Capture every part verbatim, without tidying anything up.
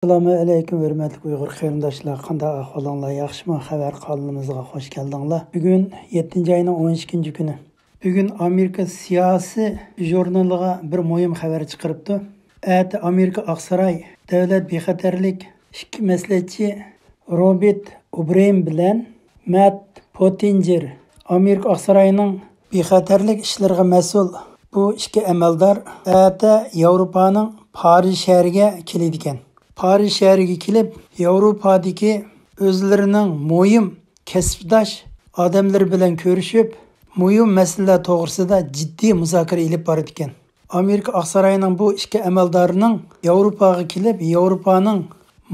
ئەسسالامۇ ئەلەيكۇم، ھۆرمەتلىك ئۇيغۇر قېرىنداشلار، قانداق ئەھۋالىڭلار، ياخشىمۇ؟ خەۋەر قانىلىمىزغا خوش كەلدىڭلار. بۈگۈن يەتتىنچى ئاينىڭ ئون ئىككىنچى كۈنى. بۈگۈن ئامېرىكا سىياسىي ژۇرنىلىغا بىر مۇھىم خەۋەر چىقىرىپتۇ. ئەتە ئامېرىكا ئاقساراي دۆلەت بىخەتەرلىك ئىككى مەسلىھەتچى روبېرت ئوبرېيېن بىلەن مەت پوتتىنجېر، ئامېرىكا ئاقسارايىنىڭ بىخەتەرلىك ئىشلىرىغا مەسئۇل بۇ ئىككى ئەمەلدار ئەتە ياۋروپانىڭ پارىژ شەھىرىگە كېلىدىكەن. پارىژ شەھىرىگە كېلىپ، ياۋروپادىكى ئۆزلىرىنىڭ مۇھىم كەسىپداش ئادەملىرى بىلەن كۆرۈشۈپ، مۇھىم مەسىلىلەر توغرىسىدا جىددىي مۇزاكىرە ئېلىپ بارىدىكەن. ئامېرىكا ئاقسارايىنىڭ بۇ ئىككى ئەمەلدارىنىڭ ياۋروپاغا كېلىپ، ياۋروپانىڭ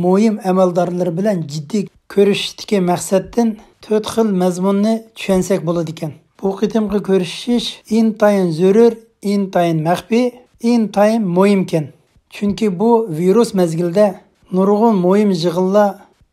مۇھىم ئەمەلدارلىرى بىلەن جىددىي كۆرۈشۈشتىكى مەقسەتتىن تۆت خىل مەزمۇننى چۈشەنسەك بولىدىكەن. بۇ قېتىمقى كۆرۈشۈش ئىنتايىن زۆرۈر، ئىنتايىن مەخپىي، ئىنتايىن مۇھىمكەن. چۈنكى بۇ ۋىرۇس مەزگىلىدە نۇرغۇن مۇھىم يىغىنلار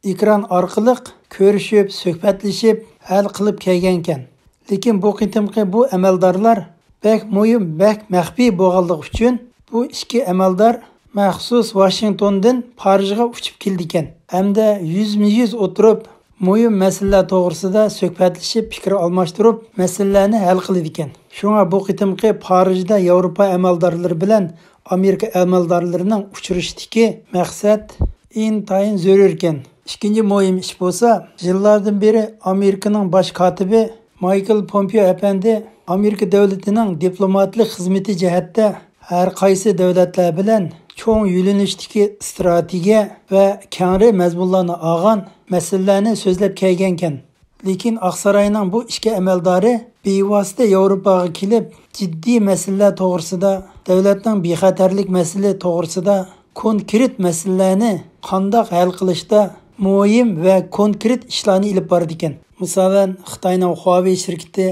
ئېكران ئارقىلىق كۆرۈشۈپ، سۆھبەتلىشىپ، ھەل قىلىپ كەلگەنكەن. لېكىن بۇ قېتىمقى بۇ ئەمەلدارلار بەك مۇھىم، بەك مەخپىي بولغانلىقى ئۈچۈن، بۇ ئىككى ئەمەلدار مەخسۇس ۋاشىنگتوندىن پارىژغا ئۇچۇپ كېلىدىكەن ھەمدە يۈزمۇ يۈز ئولتۇرۇپ، مۇھىم مەسىلىلەر توغرىسىدا سۆھبەتلىشىپ، پىكىر ئالماشتۇرۇپ، مەسىلىلەرنى ھەل قىلىدىكەن. شۇڭا بۇ قېتىمقى پارىژدا ياۋروپا ئەمەلدارلىرى بىلەن ئامېرىكا ئەمەلدارلىرىنىڭ ئۇچرىشىشتىكى مەقسەت ئىنتايىن زۆرۈركەن. ئىككىنچى مۇھىم ئىش بولسا، يىللاردىن بېرى ئامېرىكىنىڭ باش كاتىپى مايكل پومپېئو ئەپەندى ئامېرىكا دۆلىتىنىڭ دىپلوماتلىق خىزمىتى جەھەتتە ھەر قايسى دۆلەتلەر بىلەن چوڭ يۆنىلىشتىكى ئىستراتېگىيە ۋە كەڭرى مەزمۇنلارنى ئالغان مەسىلىلەرنى سۆزلەپ كەلگەنكەن. لېكىن ئاقساراينىڭ بۇ ئىككى ئەمەلدارى بىۋاسىتە ياۋروپاغا كېلىپ، جىددىي مەسىلىلەر توغرىسىدا، دۆلەتنىڭ بىخەتەرلىك مەسىلىسى توغرىسىدا، كونكرېت مەسىلىلەرنى قانداق ھەل قىلىشتا مۇھىم ۋە كونكرېت ئىشلارنى ئېلىپ بارىدىكەن. مىسالەن، خىتاينىڭ خۇاۋېي شىركىتى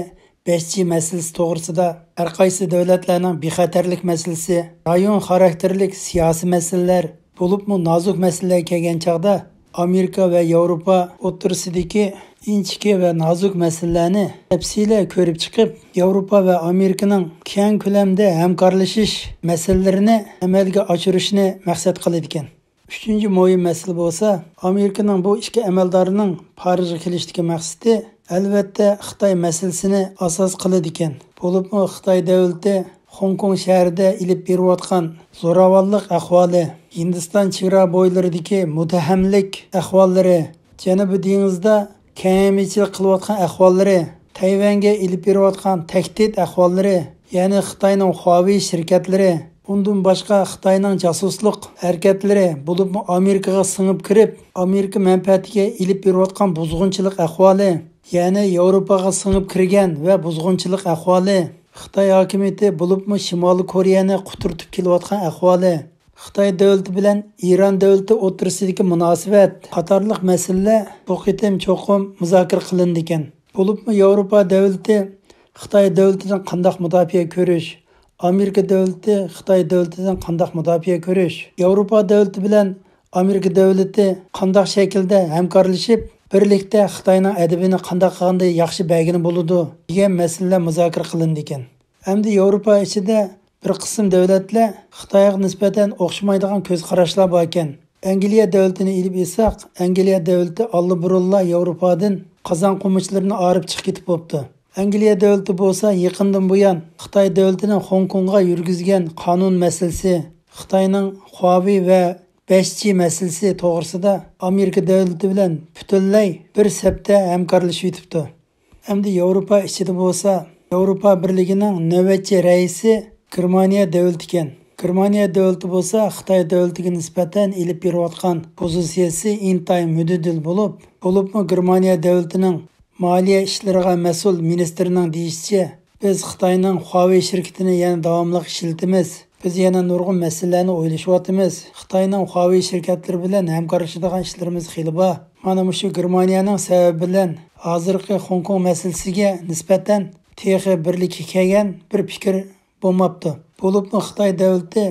بەش جى مەسىلىسى توغرىسىدا، ھەر قايسى دۆلەتلەرنىڭ بىخەتەرلىك مەسىلىسى، رايون خاراكتېرلىك سىياسىي مەسىلىلەر، بولۇپمۇ نازۇك مەسىلىلەرگە كەلگەن چاغدا، ئامېرىكا ۋە ياۋروپا ئوتتۇرىسىدىكى ئىنچىكە ۋە نازۇك مەسىلىلەرنى تەپسىلىي كۆرۈپ چىقىپ، ياۋروپا ۋە ئامېرىكىنىڭ كەڭ كۆلەمدە ھەمكارلىشىش مەسىلىلىرىنى ئەمەلگە ئاشۇرۇشنى مەقسەت قىلىدىكەن. ئۈچىنچى مۇھىم مەسىلە بولسا، ئامېرىكىنىڭ بۇ ئىككى ئەمەلدارىنىڭ پارىژغا كېلىشتىكى مەقسىتى، ئەلۋەتتە، خىتاي مەسىلىسىنى ئاساس قىلىدىكەن. بولۇپمۇ خىتاي دۆلىتى خوڭكوڭ شەھىرىدە ئېلىپ بېرىۋاتقان زوراۋانلىق ئەھۋالى، ھىندىستان چېگرا بويلىرىدىكى مۇتتەھەملىك ئەھۋاللىرى، جەنۇبىي دېڭىزدا كەمىچىلىك قىلىۋاتقان ئەھۋاللىرى، تەيۋەنگە ئېلىپ بېرىۋاتقان تەھدىت ئەھۋاللىرى، يەنى خىتاينىڭ خۇاۋېي شىركەتلىرى، ئۇندىن باشقا خىتاينىڭ جاسۇسلۇق ھەرىكەتلىرى، بولۇپمۇ ئامېرىكىغا سىڭىپ كىرىپ، ئامېرىكا مەنپەئەتىگە ئېلىپ بېرىۋاتقان بۇزغۇنچىلىق ئەھۋالى، يەنى ياۋروپاغا سىڭىپ كىرگەن ۋە بۇزغۇنچىلىق ئەھۋالى، خىتاي ھاكىمىيىتى بولۇپمۇ شىمالىي كورېيەنى قۇترىتىپ كېلىۋاتقان ئەھۋالى، خىتاي دۆلىتى بىلەن ئىران دۆلىتى ئوتتۇرىسىدىكى مۇناسىۋەت قاتارلىق مەسىلىلەر بۇ قېتىم چوقۇم مۇزاكىرە قىلىنىدىكەن. بولۇپمۇ ياۋروپا دۆلىتى خىتاي دۆلىتىدىن قانداق مۇداپىئە كۆرۈش، ئامېرىكا دۆلىتى خىتاي دۆلىتىدىن قانداق مۇداپىئە كۆرۈش، ياۋروپا دۆلىتى بىلەن ئامېرىكا دۆلىتى قانداق شەكىلدە ھەمكارلىشىپ، بىرلىكتە خىتاينىڭ ئەدىپىنى قانداق قىلغاندا ياخشى بەرگىلى بولىدۇ، دېگەن مەسىلىلەر مۇزاكىرە قىلىنىدىكەن. ئەمدى ياۋروپا ئىچىدە بىر قىسىم دۆلەتلەر خىتايغا نىسبەتەن ئوخشىمايدىغان كۆز قاراشلار باركەن. ئەنگلىيە دۆلىتىنى ئېلىپ ئېيتساق، ئەنگلىيە دۆلىتى ئاللىبۇرۇنلا ياۋروپادىن قازان قومۇچلىرىنى ئايرىپ چىقىپ كېتىپ بوپتۇ. ئەنگلىيە دۆلىتى بولسا يېقىندىن بۇيان خىتاي دۆلىتىنىڭ خوڭكوڭغا يۈرگۈزگەن قانۇن مەسىلىسى، خىتاينىڭ خۇاۋېي ۋە بەش جى مەسىلىسى توغرىسىدا ئامېرىكا دۆلىتى بىلەن پۈتۈنلەي بىر سەپتە ھەمكارلىشىۋېتىپتۇ. ئەمدى ياۋروپا ئىچىدە بولسا، ياۋروپا بىرلىكىنىڭ نۆۋەتچى رەئىسى گېرمانىيە دۆلىتىكەن. گېرمانىيە دۆلىتى بولسا خىتاي دۆلىتىگە نىسبەتەن ئېلىپ بېرىۋاتقان پوزىتسىيىسى ئىنتايىن مۆتىدىل بولۇپ، بولۇپمۇ گېرمانىيە دۆلىتىنىڭ مالىيە ئىشلىرىغا مەسئۇل مىنىستىرنىڭ دېيىشىچە، بىز خىتاينىڭ خۇاۋېي شىركىتىنى يەنە داۋاملىق ئىشلىتىمىز. بىز يەنە نۇرغۇن مەسىلىلەرنى ئويلىشىۋاتىمىز. خىتاينىڭ خۇاۋېي شىركەتلىرى بىلەن ھەمكارلىشىدىغان ئىشلىرىمىز خېلى بار. مانا مۇشۇ گېرمانىيەنىڭ سەۋەبى بىلەن ھازىرقى خوڭكوڭ مەسىلىسىگە نىسبەتەن تېخى بىرلىككە كەلگەن بىر پىكىر بولماپتۇ. بولۇپمۇ خىتاي دۆلىتى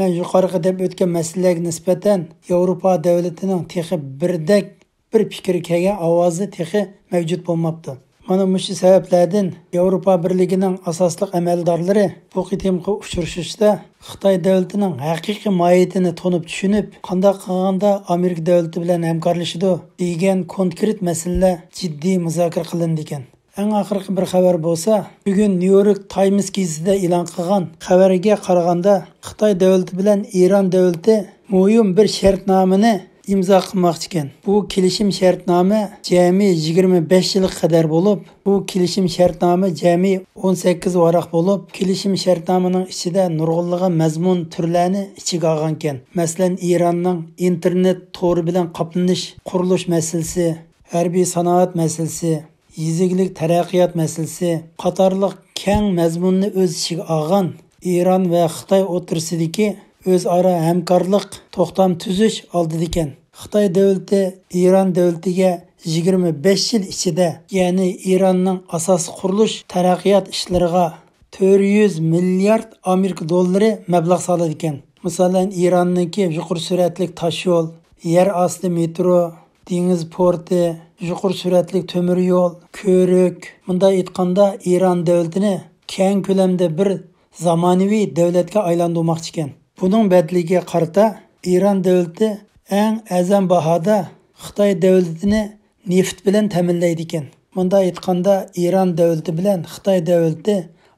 مەن يۇقىرىقى دەپ ئۆتكەن مەسىلىلەرگە نىسبەتەن ياۋروپا دۆلىتىنىڭ تېخى بىردەك بىر پىكىرگە كەلگەن ئاۋازى تېخى مەۋجۇت بولماپتۇ. مانا مۇشۇ سەۋەبلەردىن ياۋروپا بىرلىكىنىڭ ئاساسلىق ئەمەلدارلىرى بۇ قېتىمقى ئۇچرىشىشتا خىتاي دۆلىتىنىڭ ھەقىقىي ماھىيىتىنى تونۇپ چۈشىنىپ، قانداق قىلغاندا ئامېرىكا دۆلىتى بىلەن ھەمكارلىشىدۇ دېگەن كونكرېت مەسىلىلەر جىددىي مۇزاكىرە قىلىنىدىكەن. ئەڭ ئاخىرقى بىر خەۋەر بولسا، بۈگۈن نيۇ يورك تايمس گېزىتىدە ئېلان قىلغان خەۋەرگە قارىغاندا، خىتاي دۆلىتى بىلەن ئىران دۆلىتى مۇھىم بىر شەرتنامىنى ئىمزا قىلماقچىكەن. بۇ كېلىشىم شەرتنامە جەمئىي يىگىرمە بەش يىلغا قەدەر بولۇپ، بۇ كېلىشىم شەرتنامە جەمئىي ئون سەككىز ۋاراق بولۇپ، كېلىشىم شەرتنامىنىڭ ئىچىدە نۇرغۇنلىغان مەزمۇن تۈرلەرنى ئىچىگە ئالغانىكەن. مەسىلەن، ئىراننىڭ ئىنتېرنېت تورى بىلەن قاپلىنىش، قۇرۇلۇش مەسىلىسى، ھەربىي سانائەت مەسىلىسى، يېزا ئىگىلىك تەرەققىيات مەسىلىسى قاتارلىق كەڭ مەزمۇننى ئۆز ئىچىگە ئالغان ئىران ۋە خىتاي ئوتتۇرىسىدىكى ئۆزئارا ھەمكارلىق توختام تۈزۈش ئالدىدىكەن. خىتاي دۆلىتى ئىران دۆلىتىگە يىگىرمە بەش يىل ئىچىدە، يەنى ئىراننىڭ ئاساسىي قۇرۇلۇش تەرەققىيات ئىشلىرىغا تۆت يۈز مىليارد ئامېرىكا دوللىرى مەبلەغ سالىدىكەن. مىسالەن، ئىراننىڭكى يۇقىرى سۈرئەتلىك تاشيول، يەر ئاستى مېترو، دېڭىز پورتى، يۇقىرى سۈرئەتلىك تۆمۈر يول، كۆۋرۈك، مۇنداق ئېيتقاندا، ئىران دۆلىتىنى كەڭ كۆلەمدە بىر زامانىۋى دۆلەتكە ئايلاندۇرماقچىكەن. بۇنىڭ بەدىلىگە قارىتا، ئىران دۆلىتى ئەڭ ئەرزان باھادا خىتاي دۆلىتىنى نېفىت بىلەن تەمىنلەيدىكەن. مۇنداق ئېيتقاندا، ئىران دۆلىتى بىلەن خىتاي دۆلىتى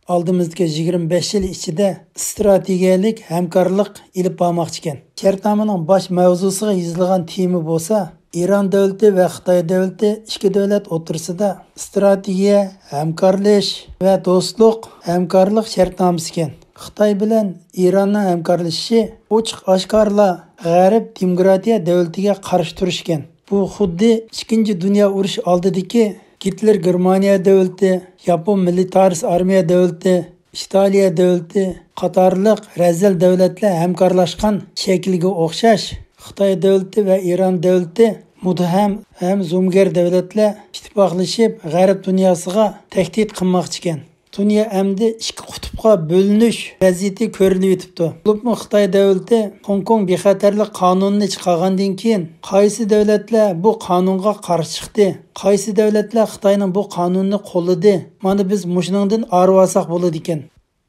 ئالدىمىزدىكى يىگىرمە بەش يىل ئىچىدە ئىستراتېگىيەلىك ھەمكارلىق ئېلىپ بارماقچىكەن. شەرتنامىنىڭ باش ماۋزۇسىغا يېزىلغان تېما بولسا، ئىران دۆلىتى ۋە خىتاي دۆلىتى ئىككى دۆلەت ئوتتۇرىسىدا ئىستراتېگىيە، ھەمكارلىشىش ۋە دوستلۇق ھەمكارلىق شەرتنامىسىكەن. خىتاي بىلەن ئىراننىڭ ھەمكارلىشىشى ئوچۇق-ئاشكارىلا غەرب دېموكراتىيە دۆلىتىگە قارشى تۇرۇش ئىكەن. بۇ خۇددى ئىككىنچى دۇنيا ئۇرۇشى ئالدىدىكى گىتلېر گېرمانىيە دۆلىتى، ياپون مىلىتارىست ئارمىيە دۆلىتى، ئىتالىيە دۆلىتى قاتارلىق رەزىل دۆلەتلەر ھەمكارلاشقان شەكىلگە ئوخشاش، خىتاي دۆلىتى ۋە ئىران دۆلىتى مۇتتەھەم ھەم زومىگەر دۆلەتلەر ئىتتىپاقلىشىپ، غەرب دۇنياسىغا تەھدىت قىلماقچىكەن. دۇنيا ئەمدى ئىككى قۇتۇپقا بۆلۈنۈش ۋەزىيىتى كۆرۈلۈۋېتىپتۇ. بولۇپمۇ خىتاي دۆلىتى خوڭكوڭ بىخەتەرلىك قانۇنىنى چىقارغاندىن كېيىن، قايسى دۆلەتلەر بۇ قانۇنغا قارشى چىقتى، قايسى دۆلەتلەر خىتاينىڭ بۇ قانۇنىنى قوللىدى، مانا بىز مۇشۇنىڭدىن ئايرىۋالساق بولىدىكەن.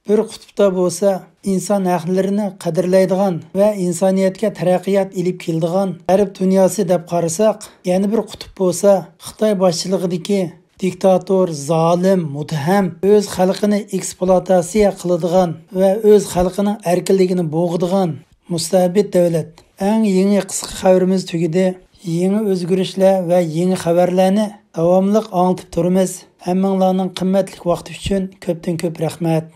بىر قۇتۇپتا بولسا ئىنسان ھەقلىرىنى قەدىرلەيدىغان ۋە ئىنسانىيەتكە تەرەققىيات ئېلىپ كېلىدىغان غەرب دۇنياسى دەپ قارىساق، يەنە بىر قۇتۇپ بولسا خىتاي باشچىلىقىدىكى دىكتاتور، زالىم، مۇتتەھەم، ئۆز خەلقىنى ئېكسپلۇئاتاتسىيە قىلىدىغان ۋە ئۆز خەلقىنىڭ ئەركىنلىكىنى بوغىدىغان مۇستەبىت دۆلەت. ئەڭ يېڭى قىسقا خەۋىرىمىز تۈگىدى. يېڭى ئۆزگىرىشلەر ۋە يېڭى خەۋەرلەرنى داۋاملىق ئاڭلىتىپ تۇرىمىز. ھەممىڭلارنىڭ قىممەتلىك ۋاقتى ئۈچۈن كۆپتىن كۆپ رەھمەت.